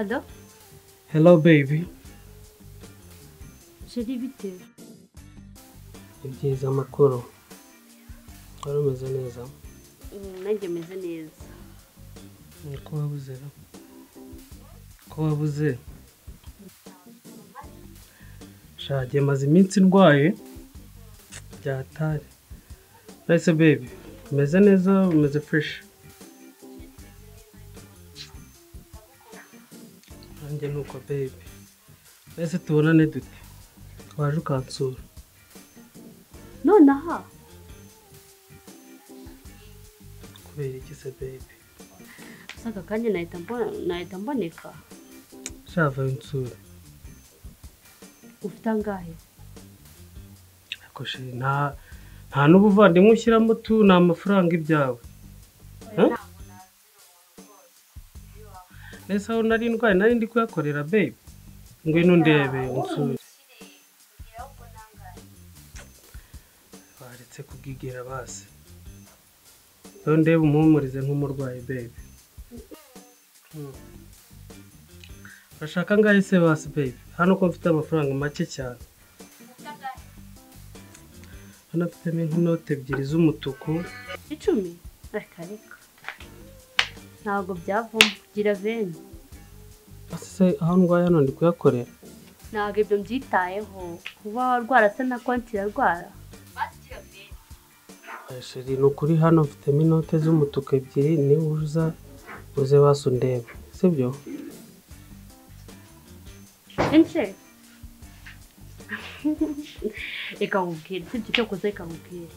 Hello? Hello baby. Chérie bite? Ibyiza amakuru. Wari umeze neza? Nanjye meze neza. Ko wabuze? Ko wabuze? Shagiye maze iminsi ndwaye byatari. Nice baby. Umeze neza, umeze fresh. Nanjye nuko baby. Ese tubonane dute? Waje ukansura. Nonaha? Kubera iki se baby? Saka kanya nahita mboneka. Shava insura. Ufite angahe? Ariko chérie nta n'ubuvandimwe ushyiramo tu ni amafaranga ibyawe. Ese aho nari ndwaye nari ndi kuyakorera baby. Ngwino ndebe unsure. Baretse kubwigera basi. Rero ndebe umuhumurize nk'umurwayi baby. Urashaka angahe se basi baby? Hano ko mfite amafaranga make cyane. Hano mfitemo nk'inote ebyiri z'umutuku. 10? Reka reka. Ntabwo byavamo, gira veni. Ese aho ndwaye hano ndi kuyakorera? Ntabwo ibyo mbyitayeho. Kuba warwara se na konti irarwara. Chérie ni ukuri hano mfitemo inote z'umutuku ebyiri niba uza uze basi undebe. Sibyo? Ense. Reka nkubwire, sibyo icyo koze reka nkubwire.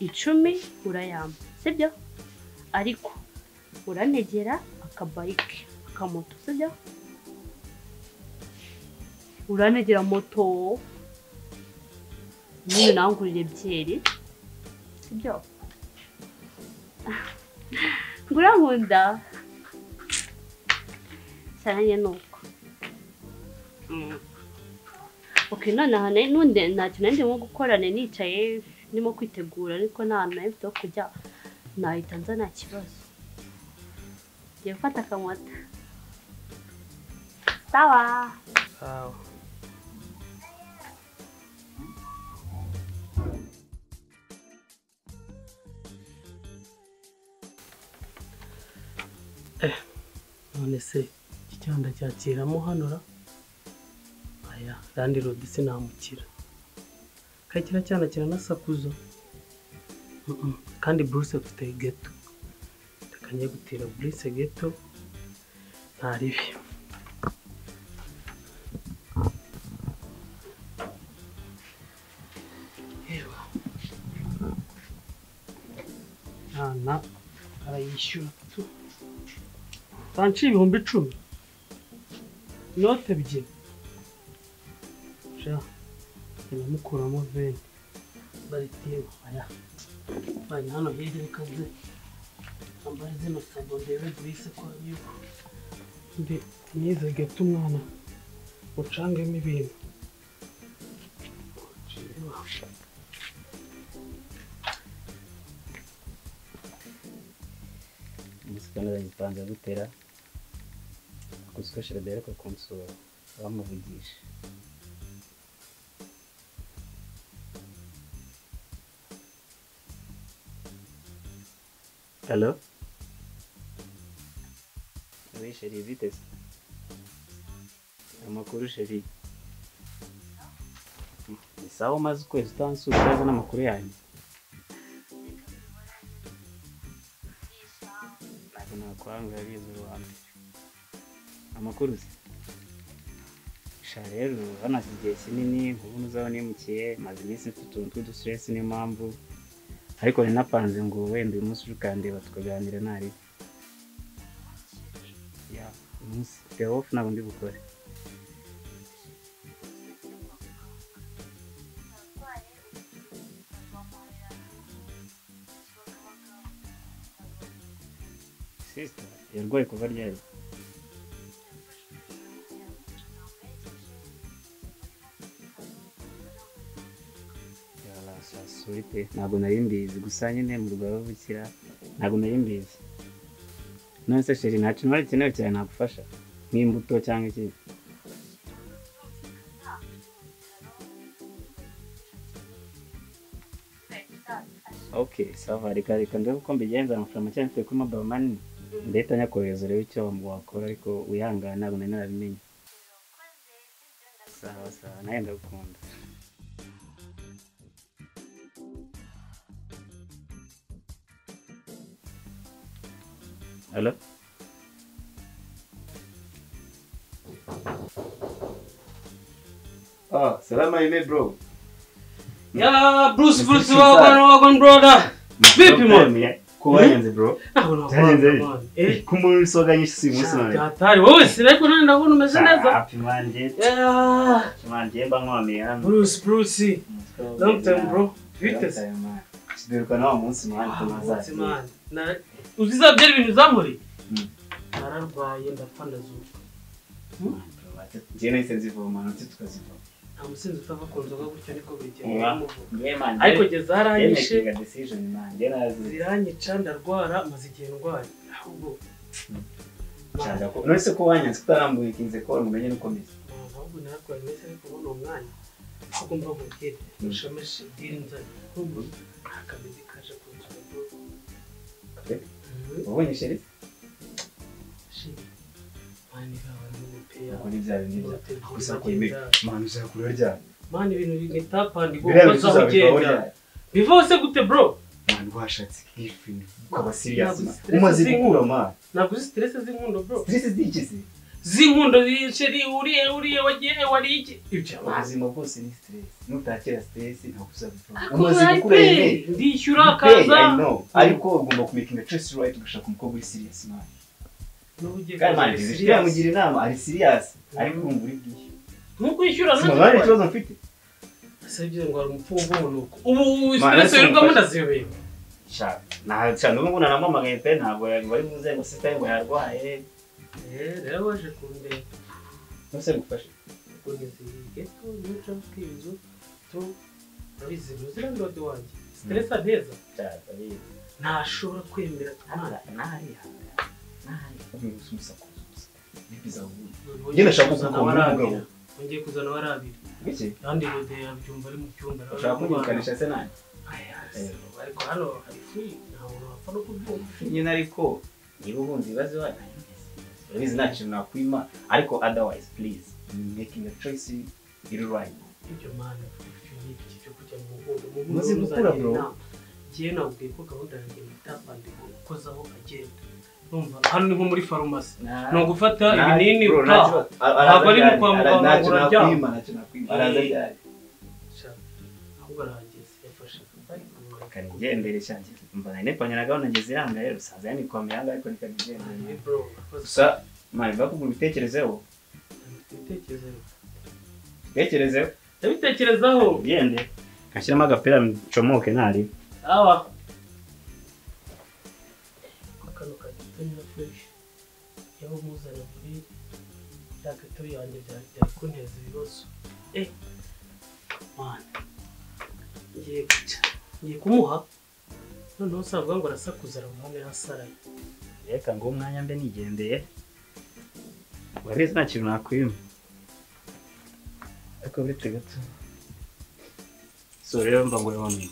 10 urayampa, sibyo? Ariko uranegera akabayike, akamoto, sibyo? Uranegera moto. Niyo nangurire byeri. Sibyo? Ngurankunda. Cyane nuko. Okay, nonaha nunde ntacyo nari ndimo gukora nicaye ndimo kwitegura ariko nta hantu nari mfite ho kujya nahita nza nta kibazo. Ngiye gufata akamoto. Sawa. Sawa. None se iki cyanda cyakiramo hano ra? Aya, randi road sinamukira. Kakira cyana kiranasakuza. Kandi Bruce afite ghetto. Reka njye gutira Bruce ghetto nta ribi. Ewa. Ana arayishyura tu. Tanci 10,000. Inote ebyiri. Sha. Namukuramo veni. Baritiye aya. Bari hano hirya reka ze. Ambare zino sabo ndebe Bruce ko yuko. Ndi nize ghetto umwana. Ucangemo ibintu. Umusikanira yipanze gutera. Kuskoshera dereko kunsura bamuvugisha. Hello? Oui chérie, vite. Amakuru chérie. Ni sawa umaze ukwezi utansura utazi n'amakuru yanjye. Ntabwo nakwanga bize uwa mbere. Amakuru se? Sha rero hano hashize igihe kinini nkubona uzaba nimukiye maze iminsi mfite utuntu tw'udustress niyo mpamvu ariko ninapanze ngo wenda uyu munsi uje ukandeba tukaganira ntari. Ya, uyu munsi mfite off ntabwo ndi bukore. Sister, yarwaye kuva ryari? Sorry pe, ntabwo nari mbizi gusa nyine mu rwabukira ntabwo nari mbizi. None se chérie nta kintu wari gikenewe cyane nagufasha. Nk'imbuto cyangwa iki? Okay, sawa, reka ndebe uko mbigenza. Amafaranga make mfite kuri mobile money ndahita nyakohereza urebe icyo wakora, ariko wihangane ntabwo nari narabimenye. Sawa sawa, nawe ndagukunda. Hello? Ah, salama ime bro. Ya Bruce wagon brother. Vipi man? Kubanyenze bro. Eh, kumuri soga nyinshi si umunsi none. Hatari wowe sinariko none ndabona umeze neza. Happy man je. Yeah. Man je mba nkwamiye hano. Bruce. Long time bro. Bite se? Siduruka nawa munsi man tumaza. Man. Na uziza byari ibintu zamuri? Nararwaye ndapfa ndazuka. Je nahise nzivoma none tukazivoma. Nta musinzi utava ku nzoga gutyo niko buri gihe muvuga. Ariko geza haranyishe ziranyica ndarwara maze igihe ndwaye. Ahubwo nshaka ko none se ko wanyanze kutarambuye kinze ko mumenye nuko meze. Ahubwo nararwaye meze ariko ubona umwanya ahubwo mva nkubwire ushameshe diri nzanye. Ahubwo akameze kaje ku nzoga bro. Wabonye sheri? Sheri. Mani Uko ni bya bindi bya gusa ko ime mani uzakura ryari? Mani ibintu bitapandi go uza ugenda. Bivose gute bro? Mani washatse girlfriend ukaba serious. Umaze gukura mani. Ntabwo uzi stress z'inkundo bro. Stress z'iki? Z'inkundo sheri uriye wagiye wari iki? Ibyo ubuzima bwose ni stress. Nutakira stress ntabwo uzabivamo. Umaze gukura ime. Ndishyura kaza. I know. Ariko ugomba kumaking a choice right ugashaka umukobwa uri serious mani. Kandi mani yamugira inama ari serious ariko urumva uri bwishyura. Ntukwishyura none nta kibazo mfite. Asabye ngo ari umupfumvu nuko. Ubu stress wirirwamo ndaziyobeye. Sha na n'ubu ngubu naramamagaye pe ntabwo bari buze ngo sister ngo yarwaye. Rero waje kundeba. Nose gufashe. Kugeza geto nuca kwinzu tu abizi ntuzirandode wanjye. Stress anteza. Cyane. Ntashobora kwemera mwana nahari. Njye nashaka kuzana umugabo. Ngiye kuzana warabiri. Biki? Kandi rode yabyumva ari mu cyumba. Ushaka kunyikanisha se nani? Aya. Ariko hano hari free nta muntu wapfa no kubyumva. Nyine ariko niba ubunzi ibibazo wawe urabizi nta kintu nakwima ariko otherwise please making a choice iri right. Ibyo man ni cyo kujya mu nkundo. Muzi gukura bro. Ngiye nabwiye ko gahunda yanjye itapandi gukozaho agenda. Urumva hano ni nko muri farumasi ni ugufata ibinini utaha ntabwo ari kwa muganga ngo uraryama. Araza ryari? Ahubwo arahageze yafashe kanigendere cyane mba nepanye na gahunda ngeze yanga rero usanze yanikwamiye hanga ariko nikanigendere gusa mani bakugura ibitekerezeho ibitekerezeho ndabitekerezaho gende kashyiramo agapira ncomoke ntari awa kano kagito fresh yaho muzana muri ya gato yanjye byari kunteza ibibazo. Man ngiye kumuha noneho usavuga ngo arasakuza aramubona yasaraye. Reka ngo umwanya mbe nigendeye urabizi nta kintu nakwima ariko uretse gato so rero mba ngo yabonye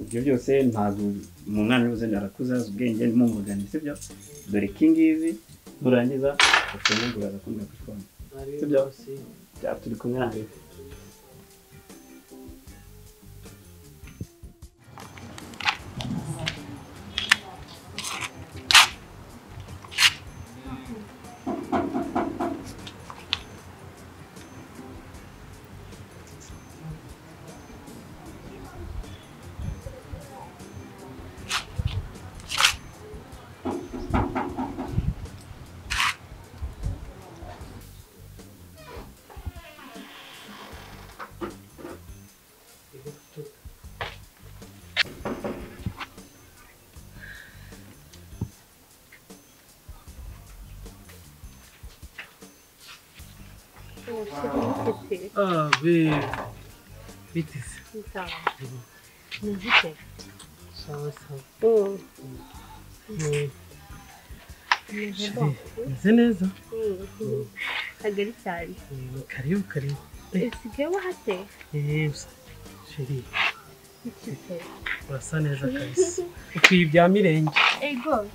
ibyo byose ntabwo mu mwana w'ubuze arakuza azi ubwenge ndimumvugane sibyo dore kingizi nurangiza ufunge uraza kumbwira kuri phone sibyo turi kumwe nawe. Ah, babe. Bite se? Sawa. Muzike. Sawa sawa. Meze neza. Kagari cyane. Karibu karibu. Usigaye wahate? Chérie. Urasa neza kabisa. Ukwiye ibya mirenge. Ego.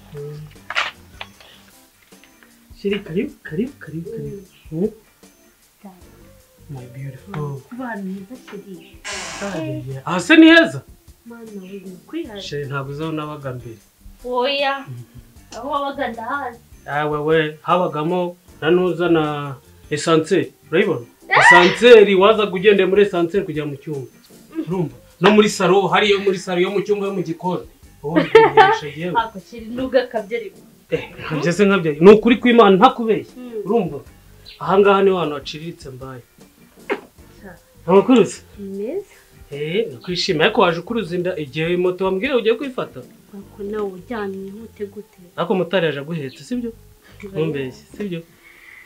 Chérie, karibu karibu karibu karibu. My beautiful. Kuba mwiza chérie. Ah, se ni heza? Mana we, kwihaye. Chérie, ntabwo uzaho nabaga mbere. Oya. Aho wabaga ndahazi. Ah wewe, habagamo nanuza na essence, urayibona? Essence waza ugendeye muri essence kujya mu cyumba. Urumva? No muri salo, hariyo muri salo yo mu cyumba yo mu gikoni. Wowe ukoresha yewe. Ako chérie nuga kabyari. Nkabye se nkabye. Ni ukuri kw'Imana ntakubeshye. Urumva? Aha ngaha ni hano haciriritse mbaye. Amakuru se? Meza. Nakwishimiye ariko waje ukuruza inda igihe moto wambwira ugiye kwifata. Ako nawe ujyanye ihute gute? Ariko motari yaje aguhetse sibyo? Ntumbeshye sibyo?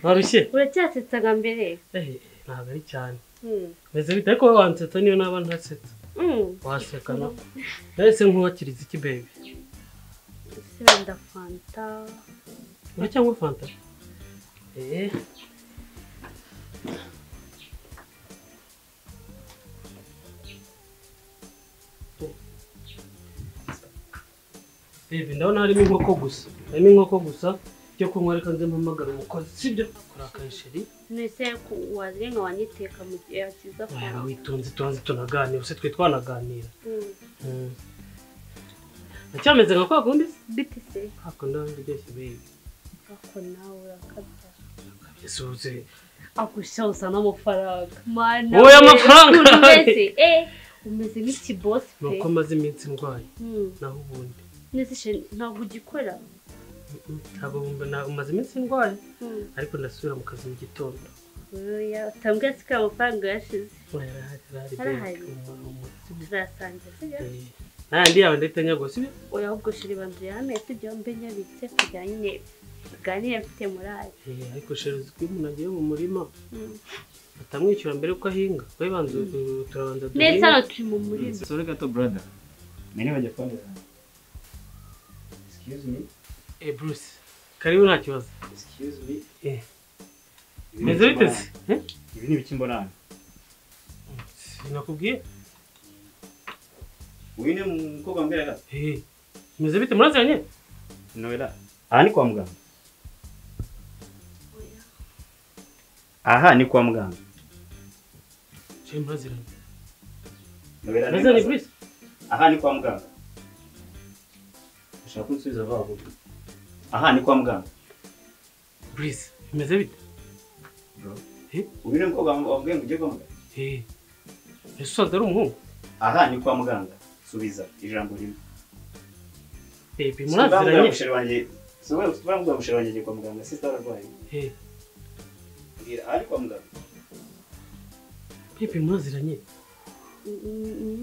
Warushye? Uracyasetsa nka mbere? Ntabwo ari cyane. Meze bite ariko wowe wansetsa niyo naba ntasetsa. Waseka no. Nahise nkubakiriza iki baby? Ese wenda fanta. Uracyanywa fanta? Baby, ndabona harimo inkoko gusa. Harimo inkoko gusa. Cyo kunywa reka nze mpamagara umukozi sibyo? Kurakaye chérie. Nese waje nka wanyiteka mu gihe akiza kwa. Witonze tuanze tunaganira, use twe twanaganira. Acyameze nka kwa kundi? Bite se? Ako ndabiryoshye baby. Ako nawe urakabya. Yesuze. Akushosa n'amafaranga. Mana. Oya amafaranga. Umeze nk'ikiboss pe. Nuko maze iminsi ndwaye. Naho ubundi. Nese ntabwo ugikora. Ntabwo umaze iminsi ndwaye ariko ndasubira mu kazi mu gitondo. Oya utambwira se ko amafaranga yashize. Arahari. Turasangira sibyo? Nandi yawe ndahita nyaguha sibyo? Oya ahubwo shiri banzu yame sibyo mbe nyabitse kugira nyine tuganire mfite morale. Ariko shiri uzi ko iyo umuntu agiye mu murima atamwishyura mbere yuko ahinga. Wowe banza turabanza duhinge. Neza hano turi mu murima. Sorry gato brother. Nari bajya kwandika. Excuse me. Bruce, karibu nta kibazo. Excuse me. Meze bite se? Ibi ni ibiki mbona hano? Sinakubwiye. Uyu ni umukobwa wambwiraga? Meze bite muraziranye? Noella, aha ni kwa muganga. Aha ni kwa muganga. Chérie muraziranye. Noella, muraziranye Bruce? Aha ni kwa muganga. Ushaka kunsubiza vuba vuba. Aha ni kwa muganga. Bruce, bimeze bite? Bro. Uyu ni umukobwa wambwiye ngo ujye kwa muganga? Ese usanze ari umuhungu? Aha ni kwa muganga. Subiza ijambo rimwe. Baby, muraziranye. Subira musheri wanjye agiye kwa muganga, sister ararwaye. Mbwira, aha ni kwa muganga. Baby, muraziranye.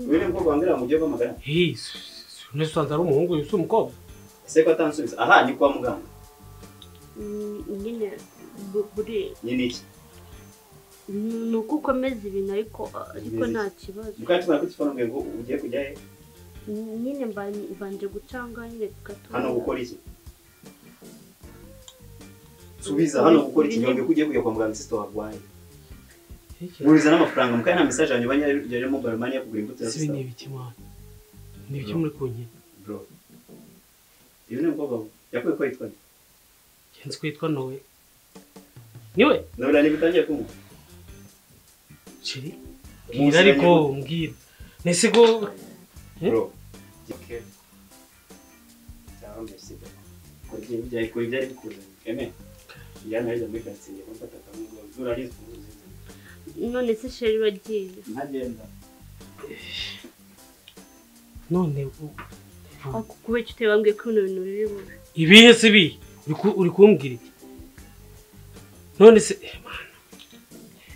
Uyu ni umukobwa wambwira ngo ujye kwa muganga? Nese usanze ari umuhungu, uyu si umukobwa? Ese ko atansubiza? Aha ni kwa muganga. Nyine buri nyine iki? Ni uko ukomeza ibintu ariko nta kibazo. Mukanya tumara kuri ngo ugiye kujya he? Nyine mbanje gucanga nyine gato. Hano gukora iki? Subiza hano gukora iki? Nyongeye ko ugiye kujya kwa muganga sister warwaye. Muriza n'amafaranga mukanya nta message yanyu banya mobile money yo kugura imbuto ya sister. Ni ibiki mwana? Ni ibiki muri kunkina? Bro. Uyu ni umukobwa yakwiye ko yitwa nde? Nzi ko yitwa Noel. Niwe? Noel ni bitangiye kumva. Chérie, mbwira ariko mbwira. Nese ko bro. Okay. Cyangwa mbese. Ko ibyo ko ibyo ari bikuzanye. Eme. Yana yaje muri quartier mfata kamwe ngo urahize kuzuza. None se chérie wagiye? Ntagenda. None ako kubera icyo utebambwiye ko bino bintu biri bube. Ibihe se bihe? Uri kumbwira iki? None se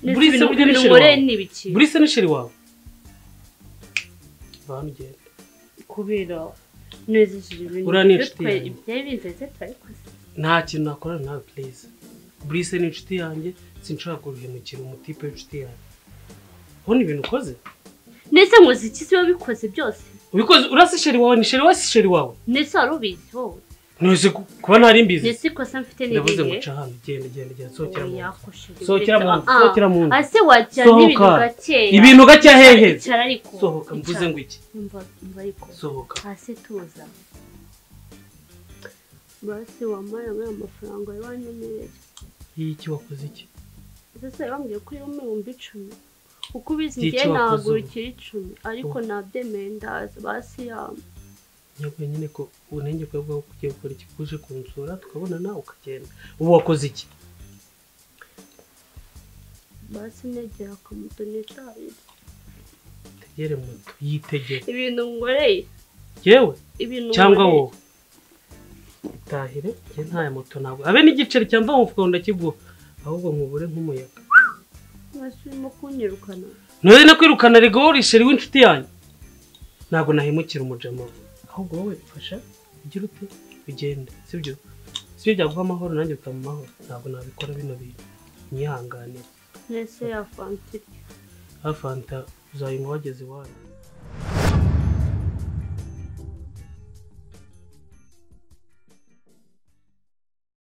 Bruce burya ni chérie wawe. Bruce ni chérie wawe. Bantu ugenda. Kubera neza ibintu. Uriya ni inshuti yanjye. Ibyo binzeze turabikoze. Nta kintu nakorana nawe please. Bruce ni inshuti yanjye, sinshobora kuruhemukira umutipe w'inshuti yanjye. Ubona ibintu ukoze? Nese nkoze iki se wabikoze byose? Ubikoze urasi chérie wawe, ni chérie wawe si chérie wawe. Nese wari ubizi wowe. Ntuzi kuba ntari mbizi. Nese ikosa mfite ni Ndavuze ngo irihe? ca hano, genda genda genda, sohokera mu Oya, nzu. ko Sohokera mu nzu, sohokera mu nzu. Ase wakira Sohoka. n'ibintu gakeya. Ibintu gake hehe? Icara ariko. Sohoka mvuze Icara. ngo iki? Umva umva ariko. Sohoka. Hasi tuza. Basi wampaye nk'aya mafaranga wanyemereye. Y'iki wakoze iki? Ese bambwiye ko urimo 10,000. Uko ubizi Y'iki njye wakoze ubu? nahagurukira 10, ariko nabyemeye ndaza basi yampa. Nyaguye nyine ko unenge ko ugiye gukora iki, uje kunsura tukabonana ukagenda. Ubu wakoze iki? Basi negera akamoto nitahire. Tegere moto, yitegere. Ibintu nkoreye. Yewe Ibintu cyangwa nkoreye. wowe. Itahire, njye nta moto ntabwo. Abe n'igiceri cyamva mu mufuka ndakiguha. Ahubwo nkubure nk'umuyaga. Basi urimo kunyirukana. None no kwirukana rego urisheri w'inshuti yanjye. Ntabwo nahemukira umujama. Ahubwo wowe fasha ugira ute ugende, sibyo? Sibyo byaguha amahoro nanjye bikaba amahoro. Ntabwo nabikora bino bintu. Nyihanganire. Nese ya fanta. Fanta uzayinywa wageze iwanyu.